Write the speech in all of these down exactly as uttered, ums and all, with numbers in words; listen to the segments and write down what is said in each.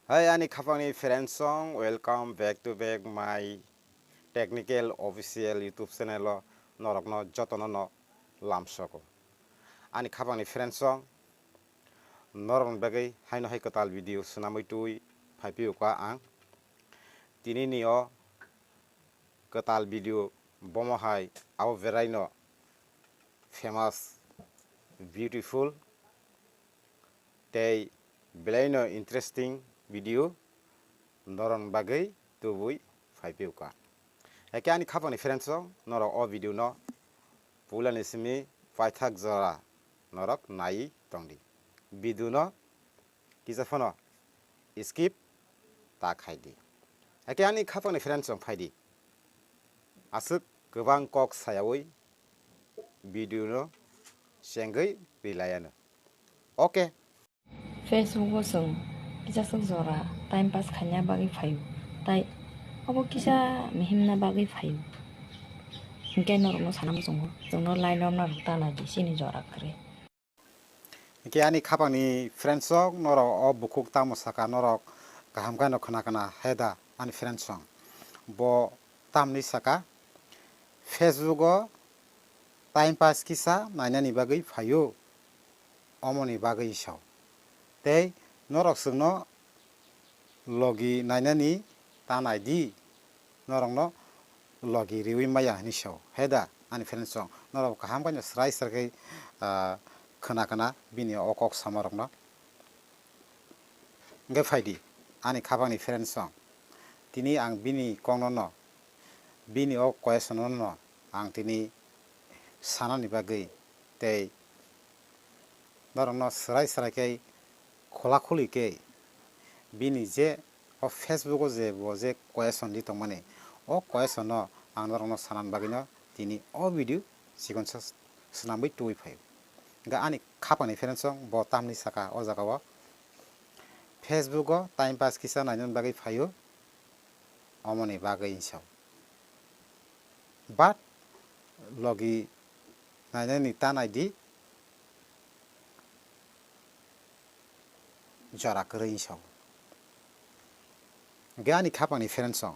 Hai ani khapangni friends song, welcome back to back my technical official YouTube channel o norokno jotono no lamsogo. Ani khapangni friends song, norokni bagwi haino hai kwtal video swnamwi twi phaiphiyokha ang. Tini ni o kwtal video bomo hai abo beraino famous, beautiful tei belaino interesting video norokni bagwi tubui phaiphiyokha. Eke ani khapangni friends song, norok o video no pulani simi paithak jora norok nai tongdi. Video no kisa phano skip ta khaidi. Eke ani khapangni friends song phaidi. Aswk kwbang kok sayawi video no chengwi rilaiano. Okay. Facebook o chwng kisa swk jora time pass khaina bagwi phaio, tai obo kisa mihimna bagwi phaio. Hinkhe norokno sana muchungo, chwngno line romna rwk ta naidi chini jora kwrwi. Hinkhe ani khapangni friends rok, norok o bukhuk tamo saka, norok kaham khe no khna khna he da ani friends rok. Bo tamni saka, Facebook o time pass kisa nainani bagwi phaio, omoni bagwi sao. Tei norok chwngno logi nainani ta naidi, norokno logi riwi maya hinwi sao. He da ani friends rok, norok kaham khe no srai srai khe, ah, khna khna bini o kok sama rokno. Hwnkhe phaidi ani khapangni friends rok, tini ang bini kokno no, bini o question no ang tini sanani bagwi tei norokno srai srai khe khula khuli khe bini je o Facebook o je bo je question di tongmani, o question no ang norokno sanani bagwino tini o video chikon sa swnamwi tubui phaio. Hwnkhe ani khapangni friends rok, bo tamni saka o jaga o Facebook o time pass kisa nainani bagwi phaio, omoni bagwi hinwi sao. But logi nainani ta naidi, jora kwrwi hinwi sao. Hwnkhe ani khapangni friends rok,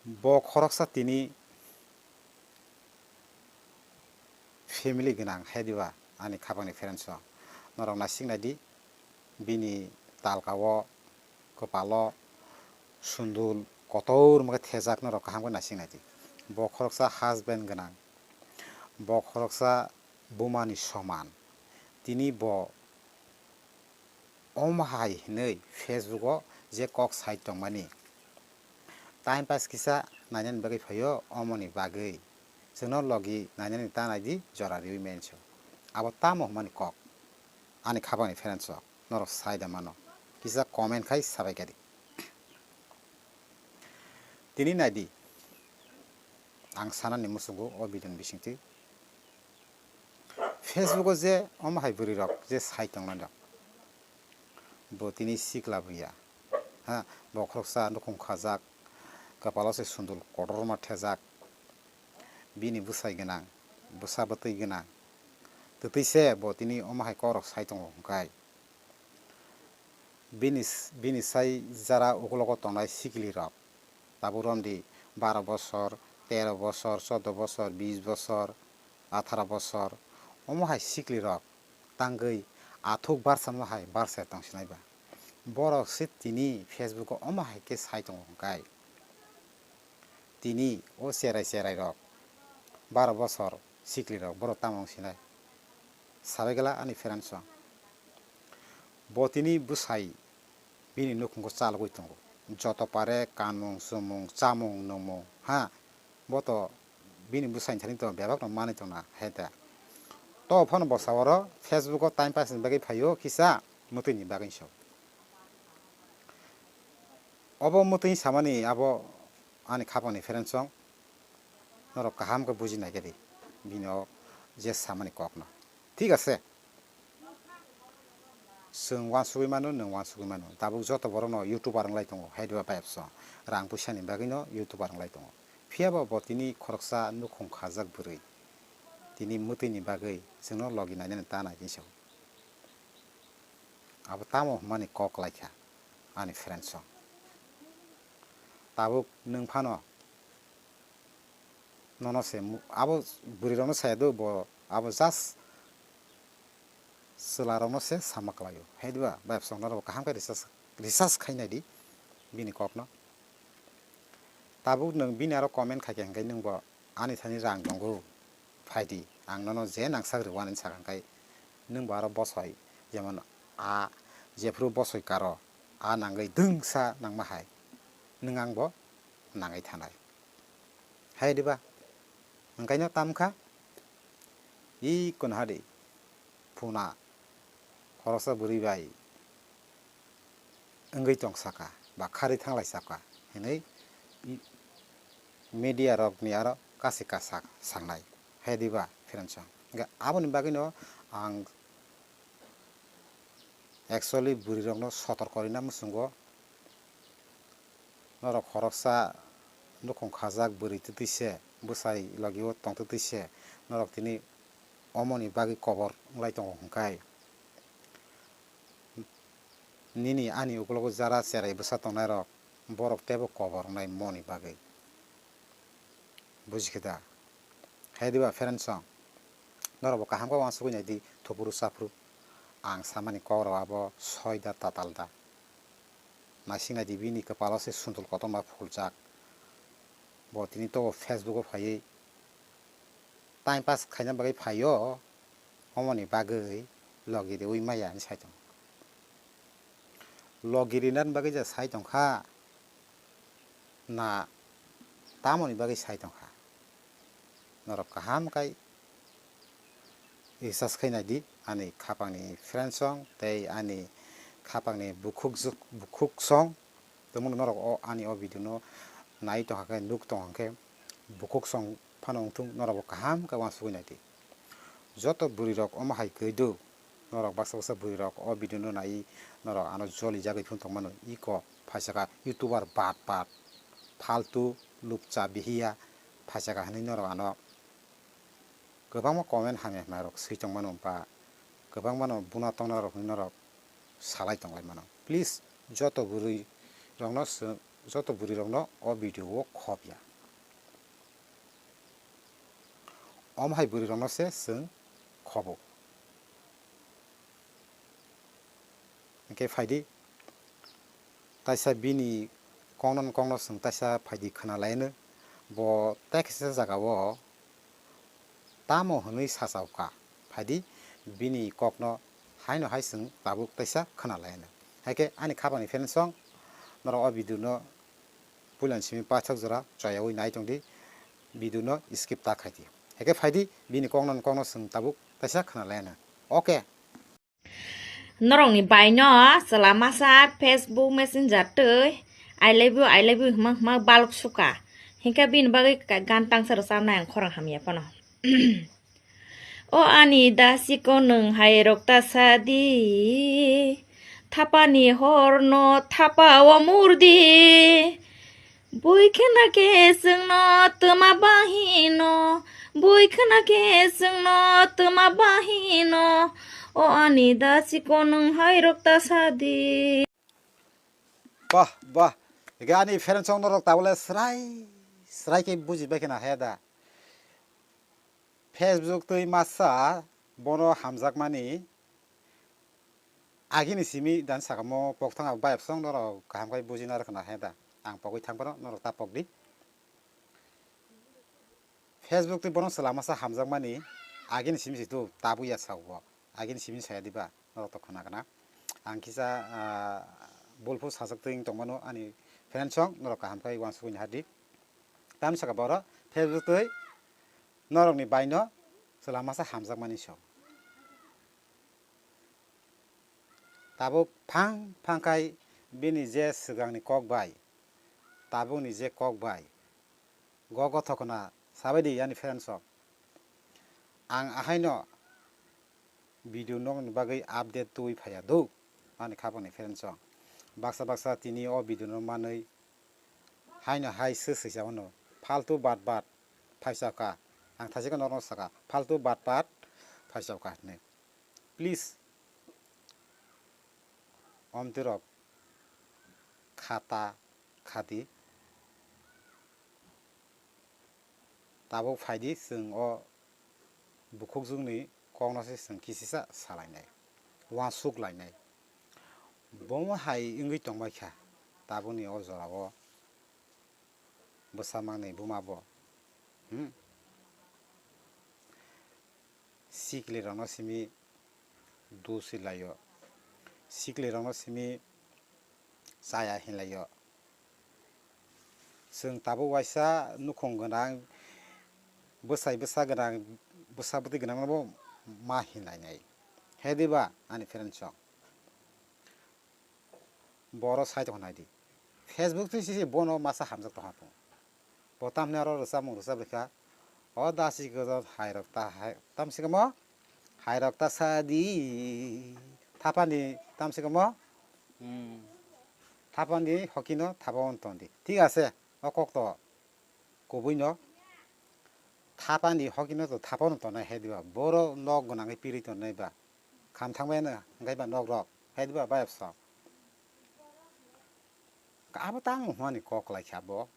bo khoroksa tini family gwnang he diba ani khapangni friends rok, norok naisik naidi, bini talka o kwpalo sundul kotor wngkhe thejak, norok kaham khe naisik naidi. Bo khoroksa husband gwnang, bo khoroksa bumani soman, tini bo omo hai hinwi Facebook o je kok sai tongmani, time pass kisa nainani bagwi phaio, omoni bagwi chwngno logi nainani ta naidi, jora riwi menso. Abo tamo hwnmani kok ani khapangni friends rok, norok sai da mano, kisa comment khai sabai kadi. Tini naidi, ang sanani muchungo o video ni bisingtwi Facebook o je omo hai bwrwi rok je sai tongnai rok, bo tini sikla buya, ha, bo khoroksa nukhung khajak, kwpalo se sundul kotorma thejak, bini bwsai gwnang, bwsa bwtwi gwnang, twtwi se bo tini omo hai kok rok sai tongo hwnkhe. Bini, bini sai jara ukulogo tongnai sikli rok, tabuk romdi baro bosor, tero bosor, choudo bosor, bis bosor, atharo bosor, omo hai sikli rok tangwi athuk barsa omo hai barsa tongsinai ba. Borok se tini Facebook o omo hai khe sai tongo hwnkhe. Tini o cherai cherai rok baro bosor sikli rok borok tamo wng sinai? Sabai gala ani friends rok. Bo tini bwsai bini nukhungo chalogwi tongo. Joto pare kanmung, chumung, chamung, nungmung, ha? Bo to bini bwsaini thani to bebak no manwi tongna, he da. To phano bo sa oro Facebook o time pass ni bagwi phaio, kisa mwtwi ni bagwi so. Obo mwtwi samani abo ani khapangni friends rok, norok kaham khe buji nai khe di bini o je samani kokno. Thik ase, chwng uansugwi mano, nwng uansugwi mano, tabuk joto borokno YouTuber wng lai tongo, hai diba vibes o rang puisa ni bagwi no YouTuber wng lai tongo. Phiya bo bo tini khoroksa nukhung khajak bwrwi, tini mwtwi ni bagwi chwngno logi nainani ta nai khe sao. Abo tamo hwnmani kok lai kha ani friend song. Tabuk nwng phano nono se mu-, abo bwrwirokno saya do, bo abo just chwlarokno se sama kwlaio. Hai diba, bai bwswk norok kaham khe research, research khai nai di bini kokno. Tabuk nwng bini aro comment khai khe hwnkhe nwng bo ani thani rang tongo, phai di, ang nono je nangsak rw ani sakha hwnkhe nwng bo aro bosoi, jemon a jephru bosoi karo a nangwi dwngsa nangma hai nwng ang bo nangwi thanai. Hai diba? Hwnkhaino tamkha i kunhadi phuna khoroksa bwrwi bai wngwi tong saka ba kharwi thanglai saka hinwi media rokni aro kasi kasak sangnai. Hai diba friend song? Hwnkhe aboni bagwino ang actually bwrwi rokno sotor kwrwina muchungo. Norok khoroksa nukhung khajak bwrwi twtwi se, bwsai logi o tong twtwi se, norok tini omoni bagwi kobor wng lai tongo hwnkhe, nini ani ukologo jara cherai bwsa tongnai rok, borok teibo kobor wngnai moni bagwi. Buji khe da? Hai diba friend song? Norok bo kaham khe uansugwi nai di, thupuru saphuru. Ang samani kok rok abo soi da tatal da. Naising nai di, bini kwpalo se sundul kotorma phuljak. Bo tini to Facebook o phaiwi time pass khaina bagwi phaio, omoni bagwi logi riwi maya hinwi sai tongo. Logi rinani bagwi je sai tongkha na tamoni bagwi sai tongkha? Norok kaham khai research khai nai di, ani khapangni friend song tei ani khapangni bukhuk juk-, bukhuk song. Tongmani norok o ani o video no nai tongkha khe, nuk tongkha khe, bukhuk song phano wngthung, norok bo kaham khe uansugwi nai di. Joto bwrwi rok omo hai kwrwi do, norok baksa baksa bwrwi rok o video no nai norok ano joli jagwi phano tongmano, iko phaisaka YouTuber bat bat faltu lupcha bihiya phaisaka hinwi norok ano kwbangma comment hamya hamya rok swi tongmano ba kwbangmano buna tongna rok hinwi norok salai tonglai mano. Please, joto bwrwi rokno sw-, joto bwrwi rokno o video o khop ya. Omo hai bwrwi rokno se chwng khobo. Hwnkhe phaidi, taisa bini kokno kokno chwng taisa phaidi khwnalaino, bo tei kaisa jagao tamo hwnwi sachao kha, phaidi bini kokno haino hai chwng tabuk taisa khwnalaino. Haikhe ani khapangni friend song, norok o video no puilani simi paithak jora choyaui nai tongdi, video no skip ta khaidi. Haikhe phaidi bini kokno kokno chwng tabuk taisa khwnalaino. Okay. Norokni baino chwla masa Facebook Messenger twi I love you, I love you hwnma hwnma balok suka. Hinkhe bini bagwi ka-, gan tangsa rwchabnai ang khorang hamya phano. O ani da chikon nwng hai rok ta sa di, thapani hor no thapa o mur di. Bui khna khe chwngno twma bahino, bui khna khe chwngno twma bahino, o ani da chikon nwng hai rok ta sa di. Bah, bah, ege ani friend song norok tabole srai, srai khe buji bai khna he da. Facebook twi masa bono hamjakmani agini simi dan sakamo pokthang bai absong norok kaham khai bujina rwkhna he da. Ang pogwi thang phano norok ta pokdi. Facebook twi bono chwla masa hamjakmani agini simi si tu tabwi ya sao bo. Agini simi saya diba norok to khna khna. Ang kisa, ah, bulphu sajak twi tongmano ani friend song norok kaham khai wansugwi ni hadi. Tamni saka boro Facebook twi norokni baino chwla masa hamjakmani so. Tabuk phang phang khai bini je swkangni kok bai, tabukni je kok bai, go go thokna sabai di yani friend song. Ang ahaino video nokni bagwi update twi phaiya do ani khapangni friend song. Baksa baksa tini o video no manwi haino hai se swijak mano, "Faltu bat bat phaisao kha." Ang thaisika norokno saka, "Faltu bat bat phaisao kha," hinwi. Please, Omtwi rok khata khati. Tabuk phaidi, chwng o bukhukjwkni kokno se chwng kisisa salainai, uansuk lainai. Bomo hai wngwi tongbaikha tabukni o jorao bwsa mangni buma bo. Hmm? Sikli rokno simi dusi laio, sikli rokno simi chaya hinlaio. Chwng tabuk waisa nukhung gwnang, bwsai bwsa gwnang, bwsa bwtwi gwnangno bo ma hinlainai. He diba ani friend song? Boro sai tongkha naidi. Facebook twi sisi bono masa hamjak tongkha phung. Bo tamni oro rwchapmung rwchap rikha. O dasi gojor hairok ta hai, tamsi kamo? Hairok ta sadi. Thapani tamsi kamo? Hmm. Thapani hokino thapa on tondi. Thik ase. O kok to kubui no. Thapani hokino to thapa on tonai he diba. Boro nok gwnangwi piri tonai ba. Kham thangbai na, hwnkhe ba nok rok. He diba bayapsa. Abo tang hwnmani kok lai kha bo.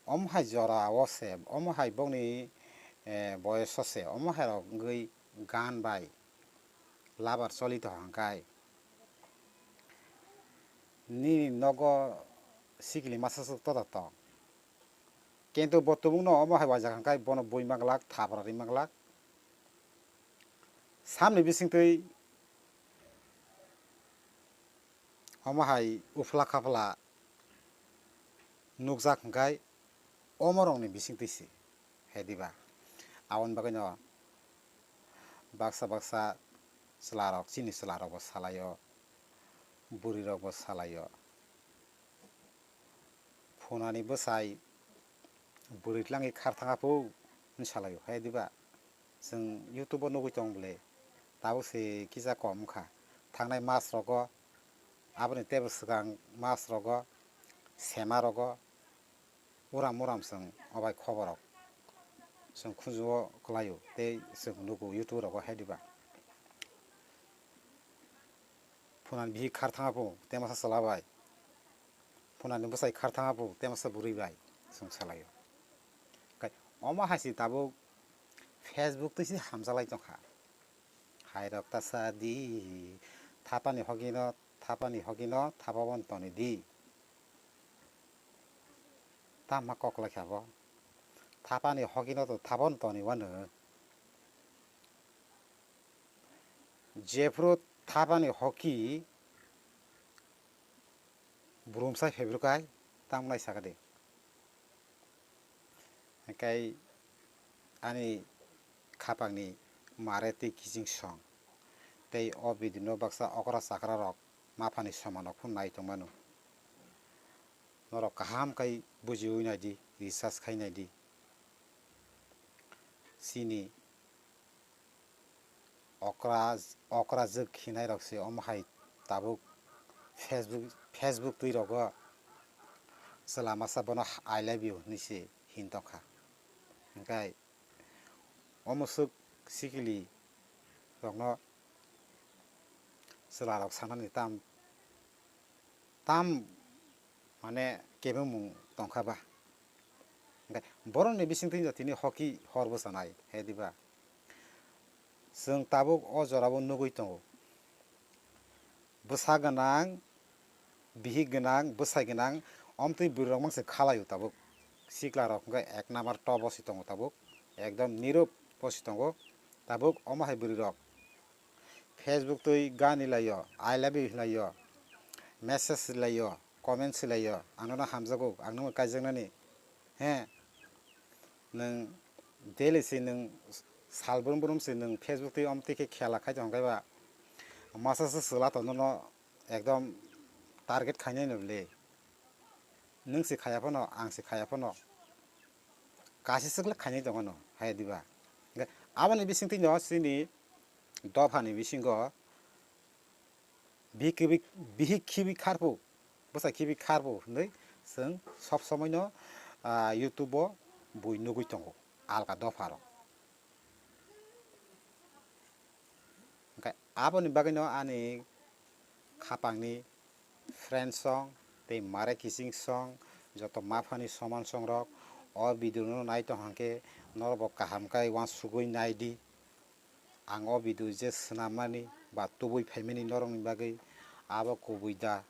Omo hai jora o se, omo hai bokni, eh, boyoso se, omo hai rok wngwi gan bai labar choli tong hwnkhe nini nogo sikli masa swk to to tong. Kintu bo tubukno omo hai waijak hwnkhe bono bui manglak, thapra ri manglak. Samni bisingtwi omo hai uphla khaphla nukjak hwnkhe omorokni bisingtwi se, he diba? Aboni bagwino baksa baksa chwlarok, chini chwlarokbo salaio, bwrwirokbo salaio. Phunani bwsai bwrwi tlangwi khar thangkha phung, hwnwi salaio, he diba? Chwng YouTube o nugwi tong bwle, tabuk se kisa kom wngkha. Thangnai mas rogo, aboni teibo swkang mas rogo, sema rogo, uram uram chwng obai khobor rok chwng khunju o kwlaio tei chwng nugo YouTube rogo, he diba? Phunani bihik khar thangkha phung, temasa chwla bai. Phunani bwsai khar thangkha phung, temasa bwrwi bai. Chwng salaio. Kai, omo hai se tabuk Facebook twi se hamjalai tongkha. Hai rok ta sa di, thapani hogino, thapani hogino, thapa bon toni di. Tama kok lai kha bo. Thapani hogino to thapa bon toni wano. Jephuru thapani hoki burumsa phebrukai tamo nai sakadi. Hingkai ani khapangni mare tei kiching song tei o video no baksa okra chakra rok maphani somano phun nai tongmano. Norok kaham khai bujiwi naidi, research khai naidi. Chini okra, okra jwk hinai rok se omo hai tabuk Facebook, Facebook twi rogo chwla masa bono I love you hinwi se hin tongkha. Hingkai omo swk sikili rokno chwla rok sanani tam, tam mane kebengmung tongkha ba. Hingke borokni bisingtwi no tini hoki hor bwchanai, he diba? Chwng tabuk o jorao nugwi tongo. Bwsa gwnang, bihik gwnang, bwsai gwnang, omtwi bwrwi rok mangse khalaio tabuk. Sikla rok hingke ek number top o se tongo tabuk. Ekdom nirup o se tongo. Tabuk omo hai bwrwi rok Facebook twi gani laio, I love you hinlaio, message laio, comment swlaio, ang nono hamjago, ang nono kaijaknani, he, nwng daily se nwng sal brum brum se nwng Facebook twi omtwi khe khela khai tong khe ba, masa se swla tong nono ekdom target khainai no le, nwng se khaya phano, ang se khaya phano, kasi swkle khainai tongo no, hai diba? Aboni bisingtwi no chini dophani bisingo bihik khibi, bihik khibi kharpu, bwsa khibi kharpu hinwi chwng sob somoi no, ah, YouTube o bui nugwi tongo alka dopha rok. Hingke aboni bagwi no ani Khapangni friend song tei mare kising song, joto maphani soman songrok o video no nai tong hwnkhe norok bo kaham khe uansugui nai di. Ang o video je swnam mani ba tubui phai mani norok ni bagwi abo kubui da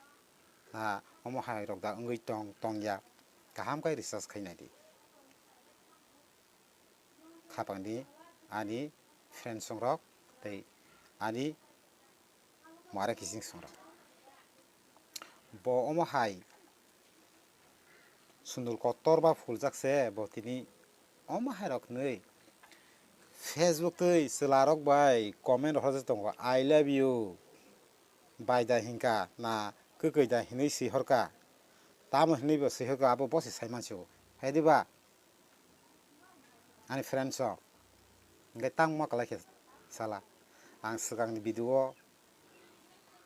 na omo hai rok da wngwi tong tong ya, kaham khe research khai nai di. Khapangni ani friend songrok tei ani mare kising songrok. Bo omo hai sundul kotor ba phuljak se bo tini omo hai rok hinwi Facebook tei chwla rok bai comment rok horjak tongo, "I love you," bai da hinkha na kwkwi da hinwi swi horkha, tamo hinwi bo swi horkha, abo bo se sai mansigo. Hai diba? Ani friends rok, hingke tangma kwlai khe sala. Ang swkangni video o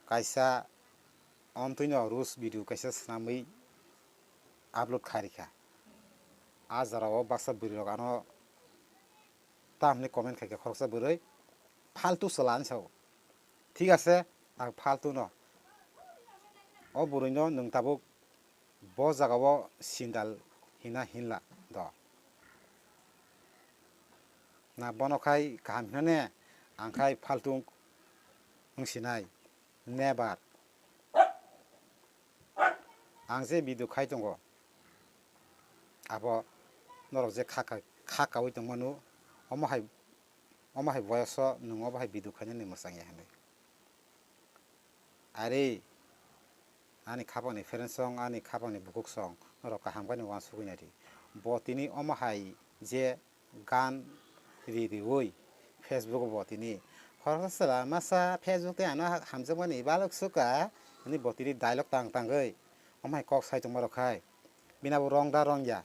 kaisa omtwino roast video kaisa swnamwi upload khairikha. A jora o baksa bwrwi rok ano tamni comment khaikha, khoroksa bwrwi faltu chwla hinwi sao. Thik ase, ang faltu no. O bwrwi no nwng tabuk bo jaga o sindal hina hinla do. Na bono khai kaham hina ne, ang khai faltu wng sinai, never. Ang je video khai tongo, abo norok je kha ka-, kha kaui tongmano, omo hai, omo hai boyoso nwng obo hai video khainani mwchang ya hinwi. Are, ani khapangni friend song, ani khapangni bukhuk song, norok kaham khe no uansugui nai di. Bo tini omo hai je gan ri riui Facebook bo tini khoroksa chwla masa Facebook tei ano ha-, hamjakmani balok suka, hwnwi bo tini dialogue tang tangwi omo hai kok sai tongma rok khai. Bini abo rong da rong ya?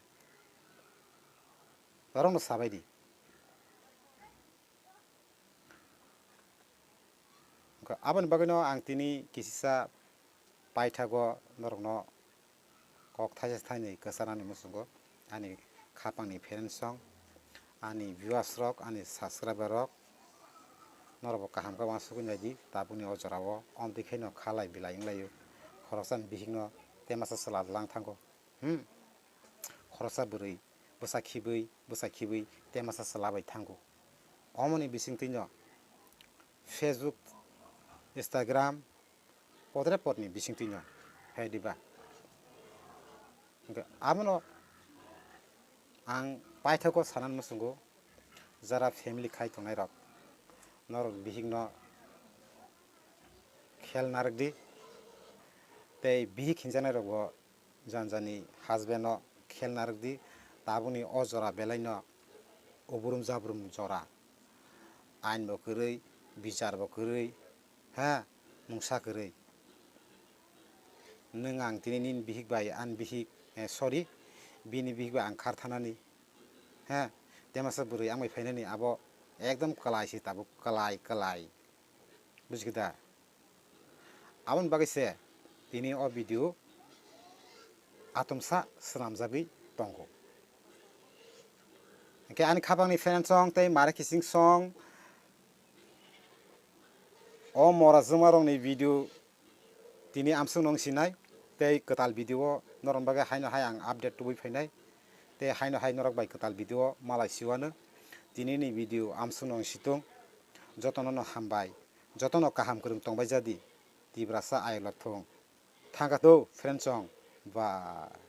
Rong no sabai di. Wngkha aboni bagwino ang tini kisisa paithago norokno kok thaisa thainwi kwcharnani muchungo ani khapangni friends rok, ani viewers rok, ani subscriber rok, norokbo kaham khe uansugui naidi tabukni o jorao. Omtwi khaino khalai bilai wnglaio, khoroksani bihikno tei masa chwla lang thango. Hmm. Khoroksa bwrwi bwsa khibwi, bwsa khibwi tei masa chwla bai thango. Omoni bisingtwino Facebook, Instagram, podre podni bisingtwino hai diba. Hwnkhe abono ang paithago sanani muchungo, jara family khai tongnai rok, norok bihikno khel narwk di, tei bihik hinjaknai rokbo jani jani husband no khel narwk di, tabukni o jora belai no uburum jabrum jora, ain bo kwrwi, bichar bo kwrwi, ha, mungsa kwrwi. Nwng ang tini nini bihik bai ani bihik, eh, sorry, bini bihik bai ang khar thanani, ha, tei masa bwrwi ang bai phainani abo ekdom kwlai se tabuk, kwlai, kwlai. Bujikha da? Aboni bagwi se tini o video atomsa swnamjagwi tongo. Hwnkhe ani khapangni friend song tei mare kising song o mora jwma rokni video tini amswk nung sinai tei kwtal video o norok bagwi haino hai ang update tubui phainai tei haino hai norok bai kwtal video o malai siwano. Tini ni video amswk nung situng, jotono no hambai. Jotono kaham kwrwng tongbai jadi. Tiprasa ayuk lathung. Thangkha to friend song. Bye.